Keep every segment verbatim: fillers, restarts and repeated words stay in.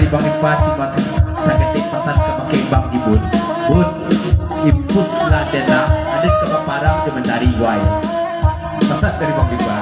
Bang Ipa, cuma sa-, saketek pasan ka bakeh Bang Jibun. Bun, impus lah den nak, aden ka baparang jo Mantari wai. Pasan dari Bang Ipa.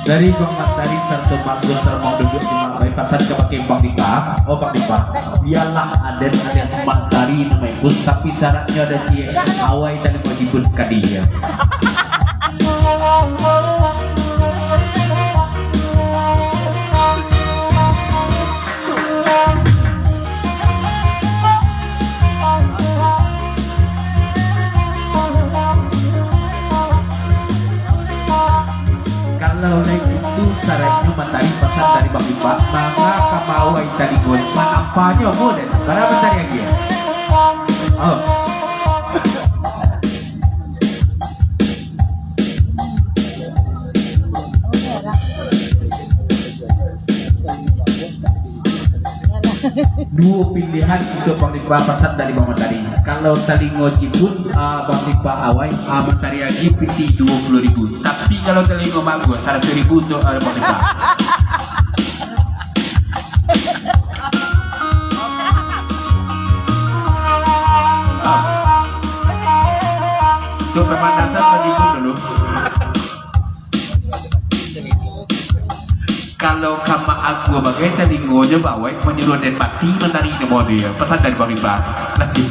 Dari Bang Mantari sarato Bagus, salamo duduak di ma-, pasan ka bakeh Bang Dipa. Oh, Bang Dipa. Bialah aden alias Mantari namo impus, tapi syaratnyo ado ciek. Awai tadi wajib pun kadi, ya. Kalau lai itu saraiknyo Mantari, pasan dari Bang Ipa, manga ka maawai talingo, manampanyo ko den. Bara Mantari agiah? Oh. Duo pilihan untuak Bang Ipa, pasan dari Bang Mantari. Kalau talingo Jibun, ah, Bang Ipa awai, ah, Mantari agiah pitih duo puluah ribu. Tapi kalau talingo Bagus, saratuih ribu untuak, ah, Bang Ipa. Ah. Untuak pamanasan Bang Jibun dulu. Kalau ka maagua bagai, talingonyo baawai, manyuruah den mati, Mantari namo tu yo. Pasan dari Bang Ipa. Lagi.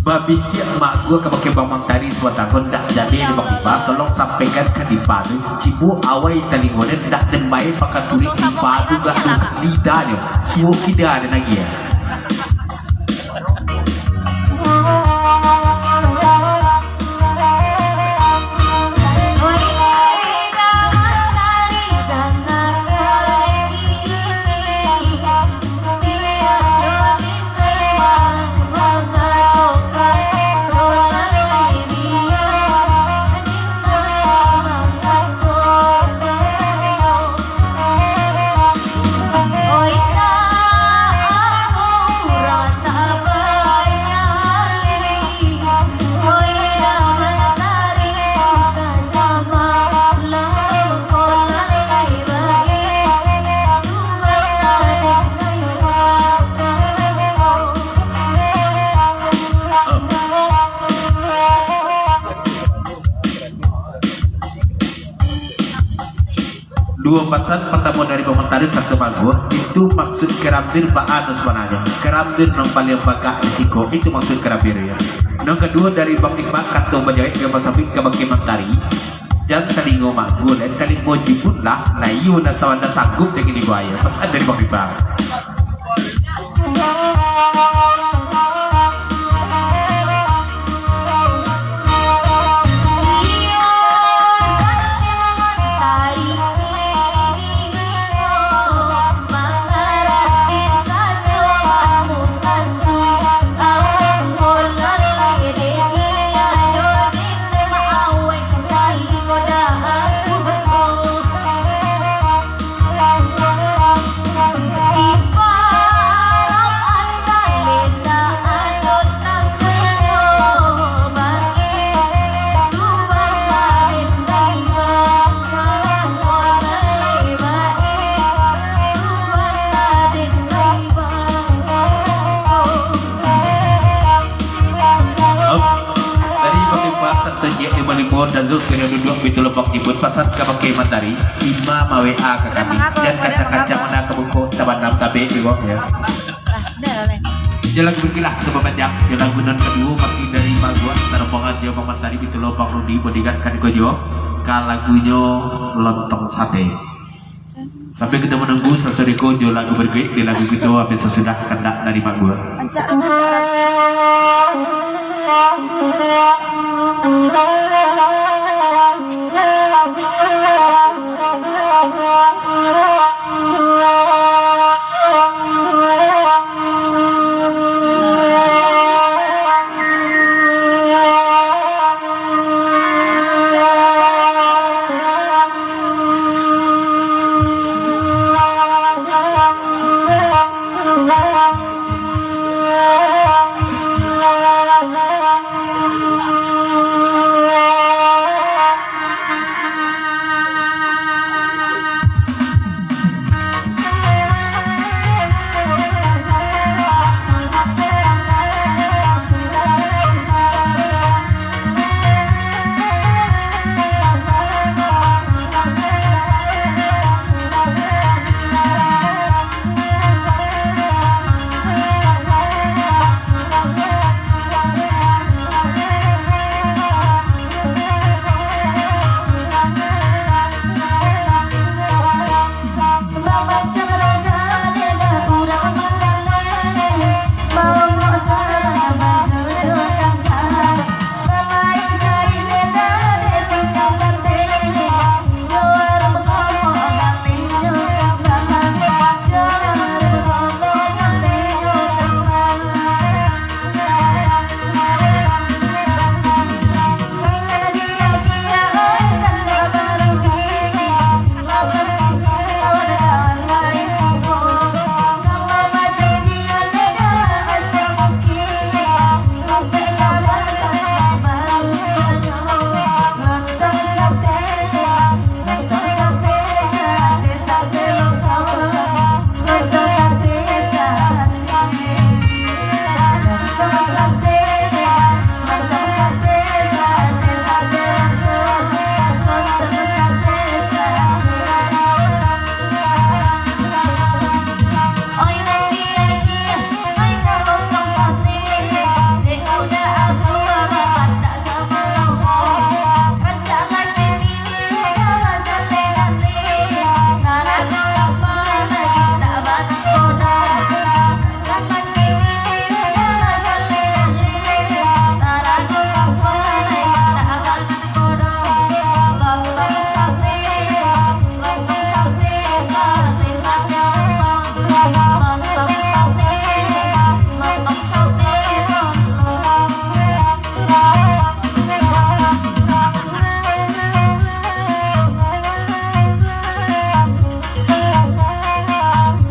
Babisiak maagua ka bakeh Bang Mantari sabatang ko, ndak jadi di Bang Ipa, tolong sampaikan ka Dipa tu, cibo awai talingo den, ndak den bae pakaturi Dipa tu, gak tu lidah nyo, suo kida den agiah. Duo pasan, partamo dari Bang Mantari sarato Bagus, itu maksud karambir baa tu sabananyo? Karambir nan paliang bagak di siko, itu maksud karambir, yo. Nan kaduo dari Bang Ipa, kato bajawek jo basambuik ka bakeh Mantari. Jan talingo maagua, talingo Jibun lah, nah iyo lah, sabananyo sanggup dengan ibu ayah. Pasan dari Bang Ipa. Muhammad Dazul, sudah duduak pintu lobang jipun, pasan ka Bangke Matari, Ima ma-W A ka kami. Jan kacang-kacang mana ka buko, tabanam tabek di wak, ya. Ah, dah lah, Leh. Jan lagu barikilah, coba panjang. Jan lagu nan kaduo, masih dari Maguak, tarombongan jo Bang Matari, pintu lobang Rudi, bodyguard kan ko jo, ka lagunyo Lontong Sate. Sambil kito manunggu, sasoriko jo lagu barikuik, di lagu kito habis sasudah kandak dari Maguak. Rancak, rancak, rancak.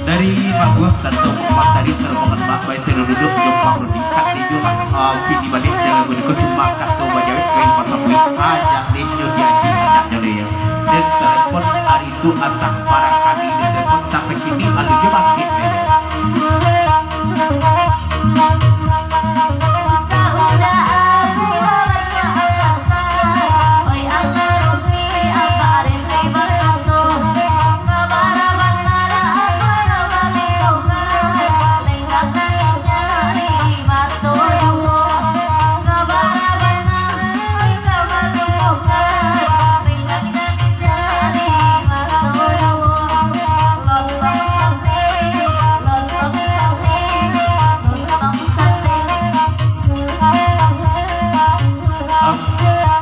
Dari Maguak Santo Muhammad tadi, sarombongan Mak Bai Seno Duduk, Jompang Rudi, kati jo, ah, pini baliak, jangan bunyi ko cuma kato bajawek, kain pasabuik, aja deh nyo diaji, aja nyo deh. Dan telepon hari tu antah barangkali, dan telepon sampai kini, alun jo bangkit, deh.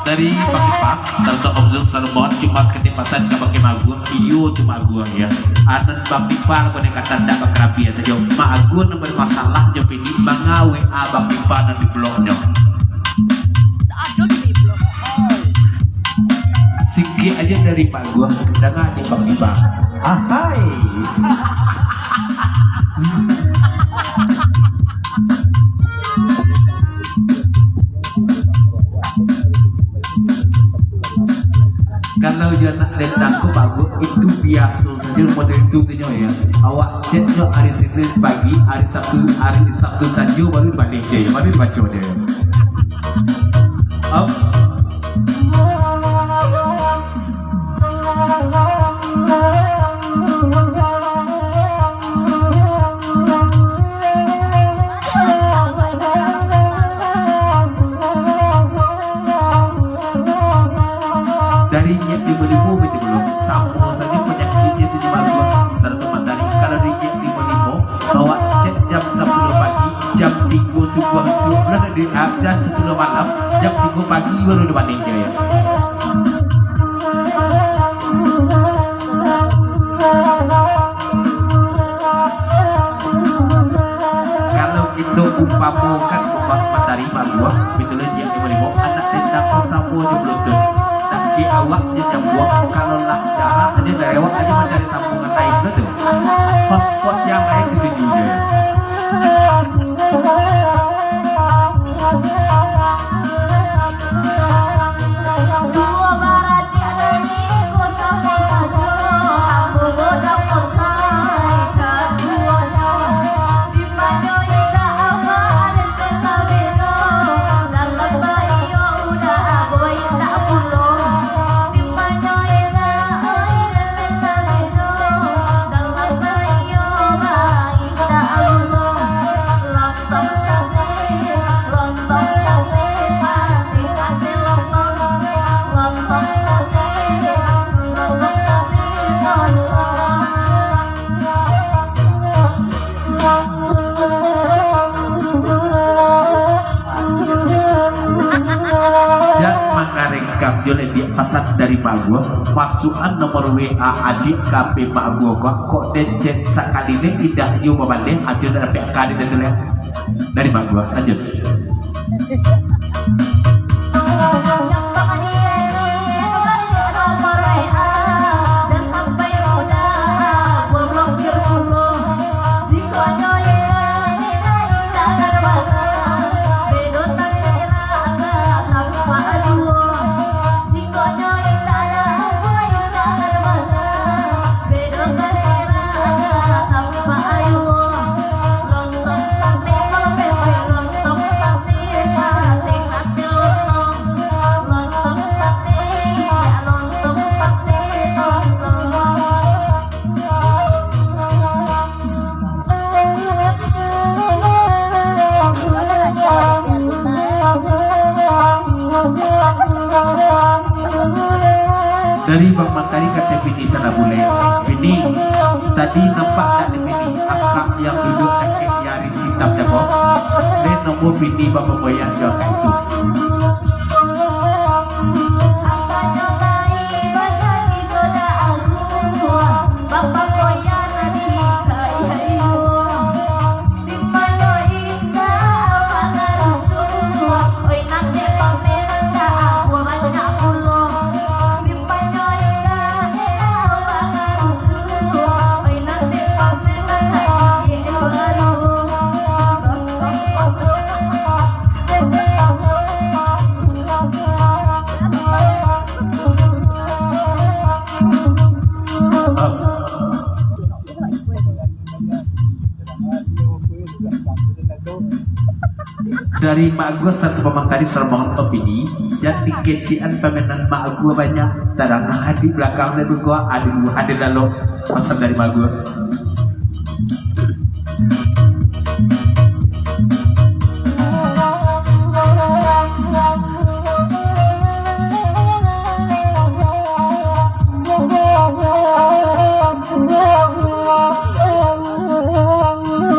Dari Bang Ipa, sato Om Zul Salomon, cuma sakali pasan ka Bang Maguak, iyo tu Maguak, ya. Anan Bang Ipa, kalau kata ndak bakarabi sajo. Maguak nan bermasalah jo pini, manga W A Bang Ipa nan di bloknyo. Ado di blok. Sikik aja dari Maguak, danga di Bang Ipa. Ahai. Kalau jo anak dendang ko bagus, itu biaso sajo model itu tu nyo, ya. Awak chat nyo hari Senin pagi, hari Sabtu, hari Sabtu sajo baru baliak nyo, ya, baru dibaco nyo, ya. Om. Dari Nyiak Limo Limo, Bete Bulong, samo sajo panyakiknyo tu jo Mak Aguah sarato Mantari. Kalau dari Nyiak Limo Limo, awak chat jam sapuluah pagi, jam tigo subuah, subuah di, ah, jam sapuluah malam, jam tigo pagi baru dipanggil, yo. Kalau kito umpamokan Mak Mantari Mak Aguah, bitulah Nyiak Limo Limo, anak tendang samo jo Bluetooth. Tapi awak jo nyambuang, kalau lah jarak aja dari awak aja mancari sambungan lain tu. Hotspot yang lain dituju je. Duo baradiak nan iko samo sajo, samo godang potai kaduonyo. Di manyo indak amak den kota beno, dalam baiyo udah boy indak pulo. Di manyo indak oi den kota beno, dalam baiyo bai indak pulo. Lontong sate, lontong sate, sate, sate lontong, lontong sate, lontong sate, lontong. Jan mangarengkam jo ladiak pasan dari Mak Aguah, masuakan nomor W A adiak ka H P Mak Aguah ko, kok den chat sakali den indak juo babaleh, ajo ndak dapek ka den tu lai. Dari Mak Aguah, lanjut. Dari Bang Mantari ka Teh Bini Sanak Bulek. Bini, tadi nampak tak di Bini, akak yang duduk dakek Yaris hitam jago? Ni nomor Bini Bang Pemboyan jo akak itu. Dari Mak Aguah satu pamangkari sarato Bang Tobini, jan dikecekan pamenan Mak Aguah banyak, tadanga di balakang dek Mak Aguah, ado duo, ado lalok, pasan dari Mak Aguah.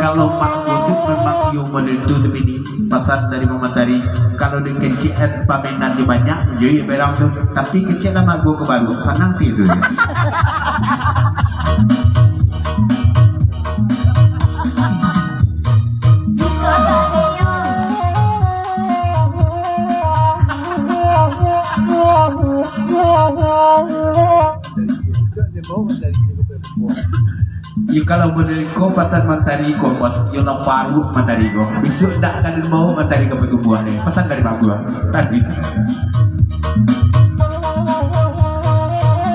Kalau Mak Aguah tu memang iyo model tu, tapi ni pasan dari Mama Tari. Kalau dikecekan pamenan di banyak, yo iyo berang tu. Tapi kecek lah Mak Aguah ka baru, sanang ti tu. Iyo, kalau model ko pasan Mantari ko, bos, iyo lah paruik Mantari ko. Bisuak dak ka den bao Mantari ka patubuah ni. Pasan dari Mak Aguah tadi.